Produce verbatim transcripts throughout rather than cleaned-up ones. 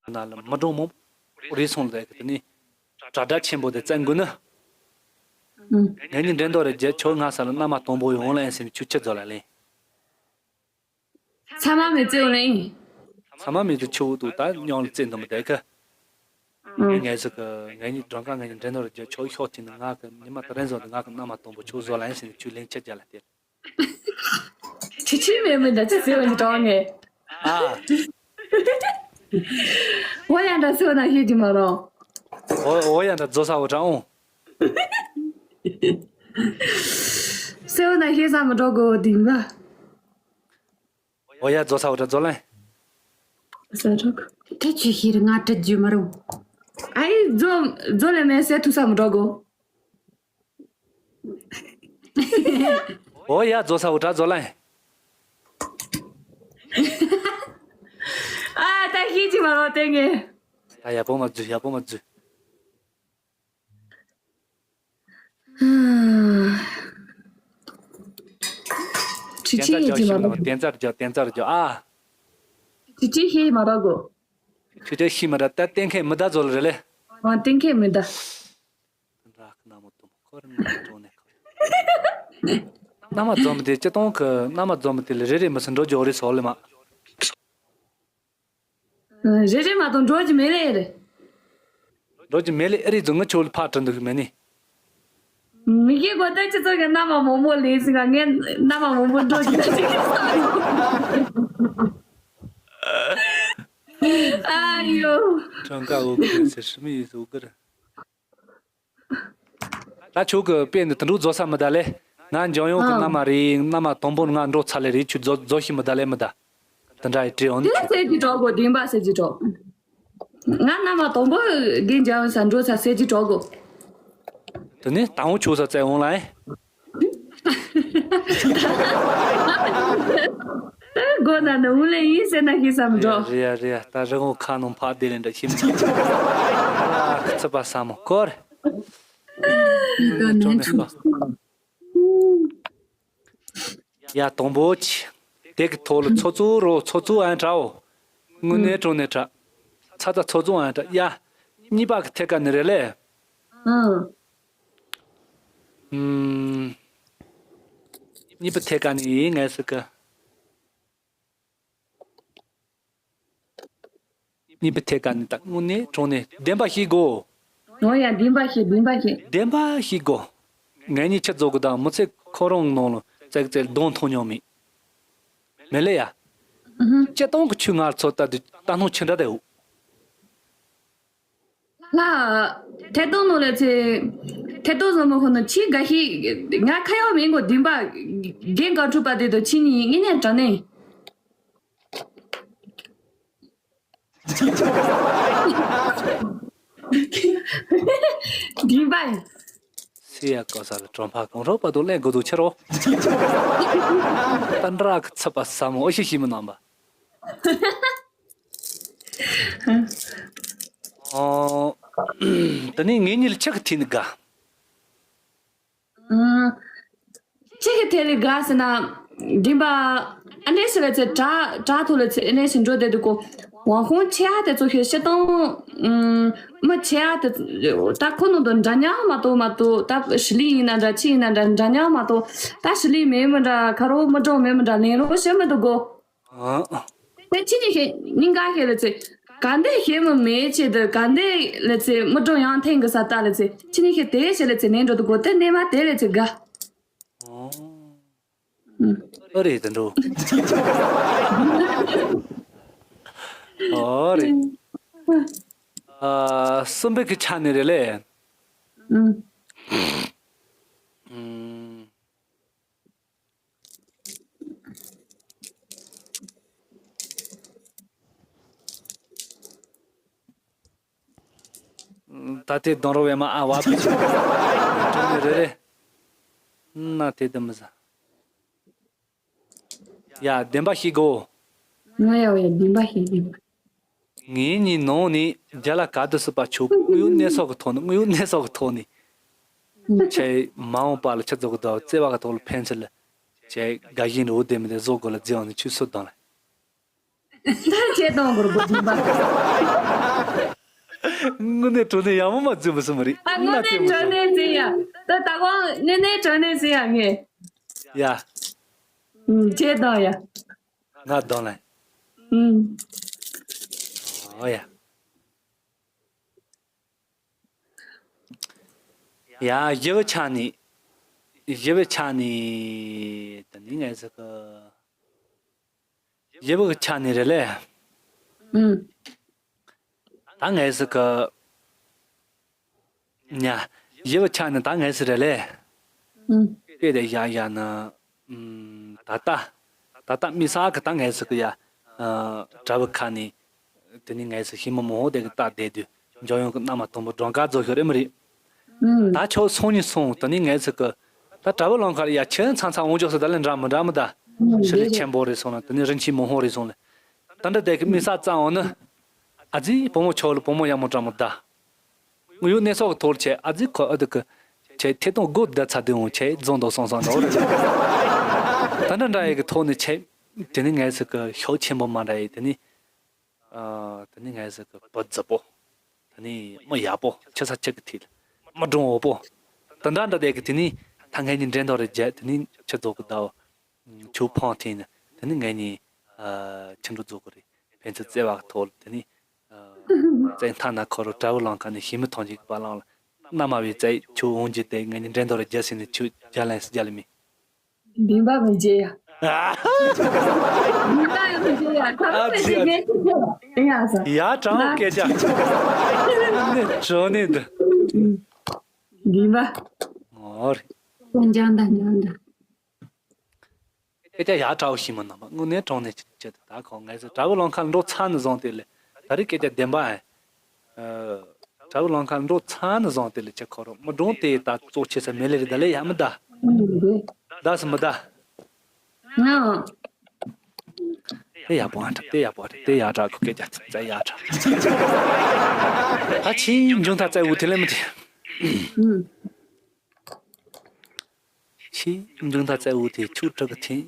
ན་ལ་མི་གྲངས་མང་པོ་རེད་སོང་ལ་དེ་ནི་དྲ་དྲ་ཆེན་པོ་དེ་བཙན་དགོས་ན། ངས་ནི་འགྲན་ཟླ་རེ་རྒྱལ་ཆོག་ང་ས་ལ་མནའ་མ་དང་པོ་ཡོང་ལ་ཡིན་སེམས་ཆུ་ཆུ་རྫོགས་ལ་ལེན། ཚང་མ་མི་བརྩི་འོང་ལེ་ཡིན། ཚང་མ་མི་བརྩི་ཆུ་འུ་དུ་ད་མྱོང་ལ་བརྩི་འདུག་མི་དེ་ཁ། ངས་ངས་ཟིག་གི་ངས་ནི་མགྲོན་ཁང་ངས་ནི་འགྲན་ཟླ་རེ་རྒྱལ་ཆོག་ཤོག་ཐིན་ནི་ང་གི་ཉི་མ་དེ་རན་བཟོ་འདི་ང་གི་མནའ་མ་དང་པོ་ཆུ་བཟོ་ལ་ཡིན་སེམས་ཆུ་ལེན་ཆ་རྒྱ་ལ་སྟེར། ཁྱི་ཁྱི་མེད་མི་འདྲ་ཅི་ཟེར་བ་ཡིན་གྲོགས་ངས། ཨ། འོ་ཡ་འདྲ་ཟེར་བ་ན་ཤེས་ཀྱི་མ་རོ། འོ་འོ་ཡ་འདྲ་རྫོ་ས་འོ་དྲ་འོང་། ཟེར་བ་ན་ཤེས་ས་མི་འགྲོ་གོ་དིང་ག་འོ་ཡ་རྫོ་ས་འོ་དྲ་རྫོ་ལན། ས་འགྲོ་གོ། ད་ཆུ་ཤེས་རི་ང་དྲི་རྒྱུ་མ་རུང་། ཨའི་རྫོ་རྫོ་ལན་མེད་ཟེར་ཐུག་ས་མི་འགྲོ་གོ། འོ་ཡ་རྫོ་ས་འོ་དྲ་རྫོ་ལན། ཨ་ད་ཤེས་ཀྱི་མ་རོ་དེ་ངས། ད་ཡ་པོ་མ་རྫུ་ཡ་པོ་མ་རྫུ། ཁྲི་ཆེ་ཡེ་ཅི་མ་རོ། བསྟན་རྩར་རྒྱོ་བསྟན་རྩར་རྒྱོ་ཨ། ཁྲི་ཆེ་ཤེས་མ་རོ་གོ། ཁྲི་ཆེ་ཤེས་མ་ར་ད་བསྟན་མཁན་མི་ད་རྫོ་ལ་རེ་ལེ། ཨ་བསྟན་མཁན་མི་ད། རག་ན་མོ་དུ་ཁོ་རང་ནས་འགྲོ་ནས་ཁོ། མནའ་མ་འཛོམས་དེ་སྤྱི་སྟོང་གི་མནའ་མ་འཛོམས་དེ་ལ་རེ་རེ་མི་སྲིད་འགྲོ་རྒྱུ་རེད་སོགས་ལེ་མ། རེ་རེ་མ་གཏོང་འགྲོ་རྒྱུ་མེད་ལེ་རེད། འགྲོ་རྒྱུ་མེད་ལེ་ཨེ་རེད་ཙང་ངི་ཆོ་ལ་ཕར་དྲན་འདུག་མེད་ནི། མི་གི་གོ་ད་སྤྱི་ཚོགས་ཀྱི་མནའ་མ་མང་པོ་ལེན་ཟིན་ག་ངས་མནའ་མ་མང་པོ་འགྲོ་རྒྱུ་ཨ་ཡོ། ཀྲང་ཀ་འུ་གི་ཟེར་ཧྲི་མི་ཡི་ཟུག་གི་རེད། ད་ཁྱོད་ཀྱི་དཔེ་འདི་དུད་འགྲོ་རྫོགས་ས་མི་ད་ལེ། ང་འཇང་ཡོང་གི་ཨང་། མནའ་མ་རེད། མནའ་མ་དང་པོ་ང་འགྲོ་ཚར་ལེ་རེད། ཁྱོད་རྫོགས་རྫོགས་ཤི་མི་ད་ལེ་མི་ད། དེ་འདྲ་ཡི་བྲིས་འོང་ནི་དེ་ཁྱོད། ཟེར་གྱི་གྲོགས་གོ་དིང་པ་ཟེར་གྱི་གྲོགས། ང་མནའ་མ་དང་པོ་རྒན་འཇང་ཡོང་ས་འགྲོ་ས་ཟེར་གྱི་གྲོགས་གོ། དེ་ནི་དང་པོ་ཁྱོད་ས་བཙལ་འོང་ལ་ཨེ། སྒོ་ན་ནི་འུ་ལེ་ཡིན་ཟེར་ན་ཤེས་སམ་འགྲོ། རེད་ཡ་རེད་ཡ། ད་རི་བོང་ཁ་ནང་ཕག་བདེ་ལེ་འདྲ་ཤེས་མི་ཐུབ། ཨ་ཁི་ཚི་པ་ས་མོ་སྐོར། ཡ་དང་པོ་ཆི། དེ་གི་ཐོག་ལ་ཚོ་ཚོ་རོ་ཚོ་ཚོ་ཨན་དྲའོ། དངོས་གནས་དྲང་གནས་དྲ། ཚ་ཚ་ཚོ་ཚོ་ཨན་དྲ་ཡ། གཉིས་པ་གི་ཐད་ཀ་ནི་རེད་ལེ། ཨང་། ཨུམ། གཉིས་པ་ཐད་ཀ་ནི་ཡིན་ངས་ཟེར་གི། གཉིས་པ་ཐད་ཀ་ནི་ད་དངོས་གནས་དྲང་གནས་བདེན་པ་ཤེས་དགོ། འོ་ཡ་བདེན་པ་ཤེས་བདེན་པ་ཤེས། བདེན་པ་ཤེས་དགོ། ངས་གཉིས་ཆ་རྫོགས་གི་དང་མི་ཚེ་ཁོ་རང་ནང་ལ་ཙག་ཙག་གདོང་མཐོང་མྱོང་མེད། མེད་ལེ་ཡ། ཨུ་ཧུ། སྤྱི་སྟོང་གི་ཆུ་ང་ཚོ་ལྟ་དུས་ལྟ་སྣང་ཆི་འདྲ་དེ་འོ། ལ། ཐད་གཏོང་ནང་ལ་ཚེ། ཐད་གཏོང་བཟང་མོ་ཁོ་ན་ཆི་དགའ་ཤི། ང་ཁ་ཡོག་མིན་གོ་བདུན་པ། རྒན་ག་འཁྲུག་པ་དེ་དང་ཆི་ནི་ངེད་ནས་དྲ་ནས། བདུན་པ། སི་ཡ་ཀོ་ས་ལ་གྲོང་པ་གང་རོགས་པ་དུ་ལེན་དགོས་འདུག་ཁྱེར་རོ། ཏན་ར་གི་ཚབ་པ་ས་མོ་ཨོ་ཤི་ཤི་མི་ནང་པ། ཨོ། ད་ནི་ངེད་གཉིས་ལ་ཆག་གི་ཐིན་དགའ། ཨང་། ཆི་གི་ཐད་ལས་དགའ་ཟེར་ན། འདྲིན་པ། ཨ་འདྲས་ལ་ཚེ་དྲ་དྲ་ཐོག་ལ་ཚེ་ཨ་འདྲས་འགྲོ་བསྡད་འདུག་གོ། ཝང་ཧོང་ཆེ་ཨ་དེ་ཚོ་ཤེས་ཤེས་དང་། ཨང་། མི་ཆེ་ཨ་དེ། ད་ཁོ་ནང་དུ་འདྲ་མཉམ་མ་གཏོགས་མ་གཏོགས་ད་ཞི་ལི་ཡིན་ན་འདྲ་ཆི་ཡིན་ན་འདྲ་འདྲ་མཉམ་མ་གཏོགས་ད་ཞི་ལི་མེད་མི་འདྲ་ཁ་རོག་མི་འགྲོ་མེད་མི་འདྲ་ལེན་རོགས་བྱེད་མི་འདུག་གོ། ཨ། དེ་ཕྱི་ནས་ཤེས་སྙིང་ག་ཤེས་ལ་ཚེ། ག་འདྲས་ཤེས་མི་མེད་ཆེད་དུ་ག་འདྲས་ལ་ཚེ་མི་གྲོང་ཡང་ཐེངས་གི་ས་ལྟ་ལ་ཚེ་ཕྱི་ནས་ཤེས་དེ་ཤེས་ལ་ཚེ་ནས་འགྲོ་དུ་གོ་དེ་གནས་མ་དེ་ལ་ཚེ་དགའ། ཨོ། ཨ་རེད་དེ་འགྲོ། ཨོ་རེད། ཨ་གསུམ་པའི་གི་ཆ་ནས་རེད་ལེ། ཨུམ། ཨུམ། ད་ལྟའི་གདོང་རོ་བས་མ་ཨ་བ་བི་ཆུ་གྲོང་ནས་རེ་རེ། ན་དེ་དུ་མི་ཟ། ཡ་བདེན་པ་ཤིག་གོ། ང་ཡ་བའི་བདེན་པ་ཤིག་ཡིན། ངེད་གཉིས་ནང་ནས་རྒྱ་ལ་ག་དུ་སྲིད་པ་ཆོག་དངོས་ཡོད་གནས་ཚུལ་གི་ཐོག་ནས་དངོས་ཡོད་གནས་ཚུལ་གི་ཐོག་ནས། ཁྱེད་མ་འོངས་པ་ལ་ཆི་ཚོགས་གི་དོ་བརྩེ་བ་གི་ཐོག་ལ་ཕན་ཚུན་ལ། ཁྱེད་དགའ་བཞིན་རུ་བདེ་མི་བདེ་བཟོ་དགོས་ལ་རྫི་འོང་ནས་ཆུ་སོད་དང་ལ། ད་ཁྱེད་གཏོང་དགོས་རུ་བོ་བདེན་པ། དངོས་གནས་དྲང་གནས་ཡག་མོ་མ་འཛིན་པ་སུ་མ་རེད། ཨ་དངོས་གནས་དྲང་གནས་འཛིན་ཡ། ད་ད་གོང་དངོས་གནས་དྲང་གནས་འཛིན་ཡ་ངས། ཡ། ཨུམ་ཁྱེད་དང་ཡ། ང་གདོང་ལ། ཨུམ། ཨོ་ཡ། ཡ་ཞི་བའི་ཆ་ནས། ཞི་བའི་ཆ་ནས་ད་ནི་ངས་ཟེར་གི། ཞི་བའི་ཆ་ནས་རེད་ལེ། ཨུམ། ད་ངས་ཟེར་གི། ཉ། ཞི་བའི་ཆ་ནས་ད་ངས་ཟེར་རེད་ལེ། ཨུམ། དེ་དེ་ཡ་ཡ་ན། ཨུམ། ད་ལྟ། ད་ལྟ་མི་ས་གི་ད་ངས་ཟེར་གི་ཡ། ཨ། གྲྭ་བའི་ཁ་ནས། དེ་ནི་ངས་ཟེར་ཤི་མོ་མོ་ཧོ་དེ་གི་ལྟ་བསྡད་དུས་འཇོ་ཡོང་གི་མནའ་མ་དང་པོ་སྒྲོལ་དཀར་རྫོགས་ཤོར་ཨེ་མ་རེད། ཨུམ། ད་ཆོག་སོང་ནི་སོང་དེ་ནི་ངས་ཟེར་གི། ད་གྲྭ་བའི་ལམ་ཁ་ལ་ཡ་ཁྱེད་ཚང་ཚང་འོང་ཆོག་ས་ད་ལེ་འདྲ་མི་འདྲ་མི་ད། ཨུམ། ཤི་རི་ཆེན་པོ་རེད་སོང་ལ་དེ་ནི་རིན་ཆེན་མོ་ཧོ་རེད་སོང་ལ། ད་འདྲ་དེ་གི་མི་ས་རྩ་འོང་ནི། ཨ་ཙི་བུ་མོ་ཆོག་ལ་བུ་མོ་ཡག་མོ་འདྲ་མི་ད། དངོས་ཡོད་གནས་ཚུལ་གྱི་ཐོག་ལ་ཆེ་ཨ་ཙི་ཁོ་ཨ་ཏི་ཀི། ཆེ་ཐེ་གཏོང་སྒོ་བརྡ་ཚ་དུས་འོང་ཆེ་རྫོང་དུ་སོང་སོང་འགྲོ་རེད། ད་འདྲ་འདྲ་ཡི་གི་ཐོག་ནས་ཆེ། དེ་ནི་ངས་ཟེར་གི་ཤོག་ཆེན་པོ་མ་འདྲ་ཡི་དེ་ནི། ཨ། དེ་ནི་ངས་ཟེར་གི་བུ་རྫི་པོ། དེ་ནི་མི་ཡག་པོ་ཆེ་ས་ཆེ་གི་ཐིལ། མི་འགྲོང་འོ་པོ། ད་འདྲ་འདྲ་དེ་གི་དེ་ནི་ད་ངས་ནི་འགྲན་ཐོག་རེ་བརྒྱབ་དེ་ནི་ཆེ་རྫོགས་གི་ཟླ་བ། ཆུ་ཕང་ཐིན་ནི་དེ་ནི་ངས་ནི། ཨ། ཆུ་འགྲོ་རྫོགས་གི་རེད། ཕན་ཚུན་བརྩེ་བ་གི་ཐོག་ལ་དེ་ནི། བཙན་ཐང་ན་ཁོ་རོ་དགྲ་བོ་ལང་ཁ་ནས་ཤི་མི་ཐོང་ཅིག་པ་ལང་ལ། མནའ་མ་བའི་བཙན་ཆུ་འོང་རྒྱུ་དེ་ངས་ནི་འགྲན་ཐོག་ར་རྒྱ་སྲིད་ནས་ཆུ་རྒྱ་ལན་སི་རྒྱ་ལ་མི། བདེན་པ་མི་བརྗེད་ཡ། བདེན་པ་ཡང་མི་བརྗེད་ཡ། ཁ་ཨ་ཙི་ཨ་ཙི། ཡ་དྲང་སྐད་ཆ། ནི་བྲོ་ནི་འདི། བདེན་པ། ཨོ་རེད། ཀུན་ཀྱང་དང་ཀྱང་དང་། སྐད་ཆ་ཡག་དྲག་པོ་ཞིག་མ་གནང་བ་དངོས་གནས་དྲང་གནས་ཅིག་བྱེད་དུ་ད་ཁོ་ངས་ཟེར་དགྲ་བོ་ལང་ཁ་འགྲོ་ཚར་ནས་བཟུང་སྟེ་ལས་ད་རེས་སྐད་ཆ་བདེན་པ་ཨེ། དགྲ་བོ་ལང་ཁ་འགྲོ་ཚར་ནས་བཟུང་སྟེ་ལས་ཁྱེད་ཁོ་རང་མི་གྲོང་དེ་ད་གཙོ་ཆེ་ས་མེད་ལེ་རེད་ད་ལས་ཡག་མི་ད། ད་སུ་མི་ད། དེ་ཡག་པོ་ཨ་འདྲ་དེ་ཡག་པོ་ཨ་འདྲ་དེ་ཡག་དྲག་ཁོ་སྐད་ཆ་ཚིག་ཚ་ཡག་དྲག་ད་ཕྱིའི་འབྱུང་ཐག་བཙལ་འུ་དེ་ལས་མི་དེ། ཕྱིའི་འབྱུང་ཐག་བཙལ་འུ་དེ་ཆུ་དྲག་གི་ཐིན།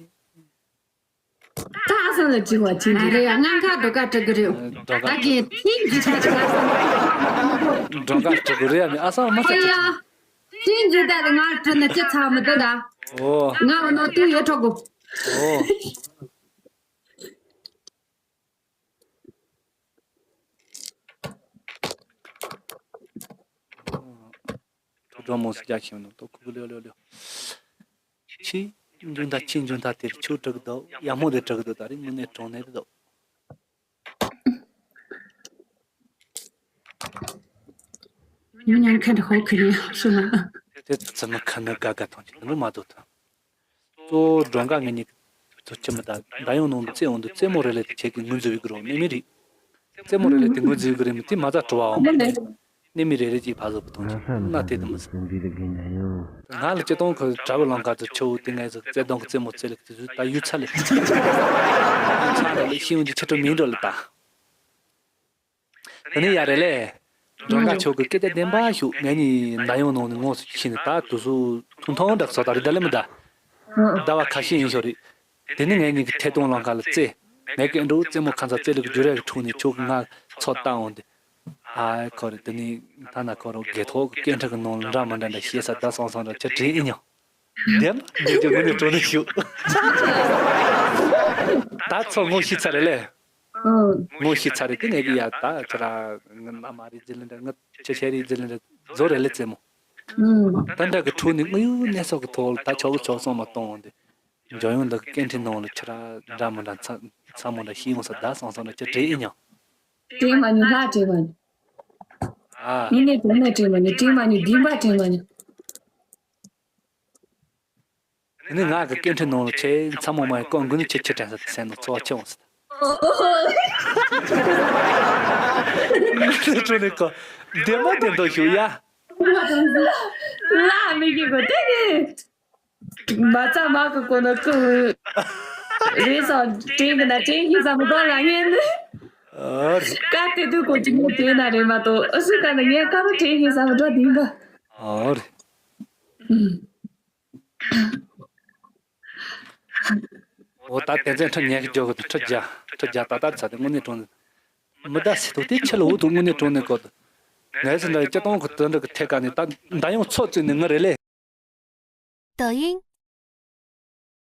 ད་ཨ་སང་ལ་དྲི་བ་དྲི་འདི་རེད་ཡ། ང་ཁ་རྡོ་ཁ་དྲི་གི་རེད། རྡོ་ཁ་ད་གིན་ཐིན་འདི་ཁ་དྲི་ག་སང་། རྡོ་ཁ་དྲི་གི་རེད་ཡ་མི་ཨ་སང་མ་ཁ་ཧོ་ཡ། དྲི་ཐིན་འདི་ད་ང་དྲི་ན་ཅི་ཚ་མི་འདུག་ད། ཨོ། ང་འོ་ནོ་ཏུ་ཡོད་ཁྲོ་གོ། ཨོ། འགྲོ་མོ་སི་རྒྱ་ཁྱིམ་ནང་ཏོ་ཁུ་ལེའོ་ལེའོ་ལེའོ། ཕྱི་འཇུན་ཐ་ཕྱི་འཇུན་ཐ་དེར་ཆུ་དྲུག་དོ་ཡ་མོ་དེ་དྲུག་དོ་ད་རིང་དངོས་གནས་གྲོང་ནས་དོ། མི་ཉན་ཁན་ཧོ་ཁི་རི་སུ་མ། དེ་ཚོ་མི་ཁ་ན་དགའ་དགའ་ཐོང་ཅིག་ནུ་མ་དོ་ཐོང་། གཙོ་བོ་མགྲོན་ཁང་ངེད་གཉིས་ཚོ་ཅི་མི་ད་ད་ཡོང་ནང་དུ་རྩེ་འོང་དུ་རྩེ་མོ་རེ་ལེ་དེ་ཁྱེད་ཀྱི་ངོས་འཛུལ་བའི་གི་རོ་ནི་མི་རེད། རྩེ་མོ་རེ་ལེ་དེ་ངོས་འཛུལ་བའི་གི་རེད་མི་དེ་མ་ཚ་བྲོ་བའོ། ནི་མི་རེ་རེ་གྱིས་ཕ་བཟོ་བུ་ཐོང་ཅི་ན་དེ་དུ་མི་ཟ། ང་ལ་ཅི་གཏོང་ཁོ་དྲ་བ་ལང་ཀ་དུ་ཆུ་བོ་དེ་ངས་ཟོ་རྩེ་གདོང་གི་རྩེ་མོ་རྩེ་ལེ་དེ་ད་ཡུ་ཚ་ལེ། ཡུ་ཚ་ར་ལེ་ཤི་ཡོང་དུ་ཆི་ཁྲོ་མིན་འགྲོ་ལེ་ད། དེ་ནས་ཡ་རེ་ལེ། མགྲོན་ཁང་ཕྱོགས་ཀྱི་སྐད་ཆ་བདེན་པ་ཞུ་ངས་ནི་ན་ཡོང་ནང་ནས་ངོ་ཤེས་ནས་ད་དུ་སུ་ཐུང་ཐུང་འདྲ་བཟོ་ད་རེད་ད་ལེ་མི་ད། ཟླ་བ་ཁ་ཤས་ཡིན་ཤོག་རེད། དེ་ནི་ངས་ནི་གི་ཐད་གཏོང་ལང་ཁ་ལ་རྩེ། ངས་ཀྱི་འགྲོ་རྩེ་མོ་ཁ་ཚ་རྩེ་ལུག་ཇུ་རེ་གི་ཁྲུག་ནས་ཆོག་གི་ང་ཚོ་ལྟ་འོང་དེ། ཨ་ཁོ་རེ་དེ་ནི་ད་ན་ཁོ་རོ་དགེ་ཐོག་གི་སྐད་འཕྲིན་གི་ནང་ལ་འདྲ་མི་འདྲ་འདྲ་ཤེས་ས་ད་སོང་སོང་འདྲ་ཆ་དྲིས་ཨེ་མྱོང་། དེ་ལ་འདི་ཀྱི་ངོ་ནས་གྲོ་ནས་ཞུ། ད་ཚོ་ངོ་ཤེས་ཚར་རེད་ལེ། ངོ་ཤེས་ཚར་རེད་དེ་ངས་ཀྱི་ཡ་ད་ཁྱེད་ར་ང་ན་མ་རེད་ཟེར་ལེ་འདྲ་ང་ཆེ་ཆེ་རེད་ཟེར་ལེ་འདྲ་བཟོ་རེད་ལེ་རྩེ་མོ། ད་འདྲ་གི་ཁྲུག་ནས་དངོས་ཡོད་གནས་ཚུལ་གི་ཐོག་ལ་ད་ཆོག་གི་ཆོག་སོང་མ་གཏོང་འོང་དེ། འཇོན་ཡོང་འདི་གི་སྐད་འཕྲིན་ནང་ལ་ཁྱེད་ར་འདྲ་མི་འདྲ་མཚམས་མཚམས་མི་འདྲ་ཤེས་ཡོང་ས་ད་སང་སང་འདྲ་ཁྱེད་དྲིས་ཨེ་མྱོང་། དྲིས་མ་མྱོང་ལྷ་དྲིས་མ་མྱོང་། ཨ། ངས་ནས་དྲིས་ནས་དྲིས་མ་མྱོང་དྲིས་མ་མྱོང་བདེན་པ་དྲིས་མ་མྱོང་། དེ་ནི་ང་གི་སྐད་འཕྲིན་ནང་ལ་ཆེ་མཚམས་མོ་མ་ཡི་ཀོང་དགུ་ནི་ཆེ་ཆེ་དྲན་ས་དེ་སེམས་ནང་ཚོར་བ་ཆེ་འོང་ས། ཨོ་ཨོ། ཁྲོ་ནི་ཀོ་བདེན་པ་བདེན་མདོག་ཞུ་ཡ། ལ་མི་གི་གོ་དེ་གི། མ་ཚ་མ་གི་གོ་ན་ཀུ། རེ་ས་དྲན་གི་ན་དྲན་གི་ས་མི་གོ་ལ་ངན་ནི། ཨོ་རེད། ཀ་དེ་དུས་གོ་ཅི་མོ་དེ་ན་རེ་མ་གཏོགས་ཨ་སུ་ཀ་ན་ངས་ཀ་རུ་དྲན་གི་ས་མི་གོ་བདེན་པ། ཨོ་རེད། འོ་ད་དེ་ཚན་ཁྲི་ཉན་གི་འཇོག་གི་ཁྲི་བརྒྱ་ཁྲི་བརྒྱ་ད་ད་ཚ་དེ་དངོས་གནས་དྲང་གནས་མི་ད་སི་ཐུག་དེ་ཆེ་ལ་འུ་ཐུག་དངོས་གནས་དྲང་གནས་གོ་ད། ངས་ཟེར་ན་སྤྱིར་བཏང་ཁོ་དེ་འདྲ་གི་ཐད་ཀ་ནས་ད་འདི་ཡང་ཚོད་བཙུགས་ནས་ངི་རེད་ལེ། 抖音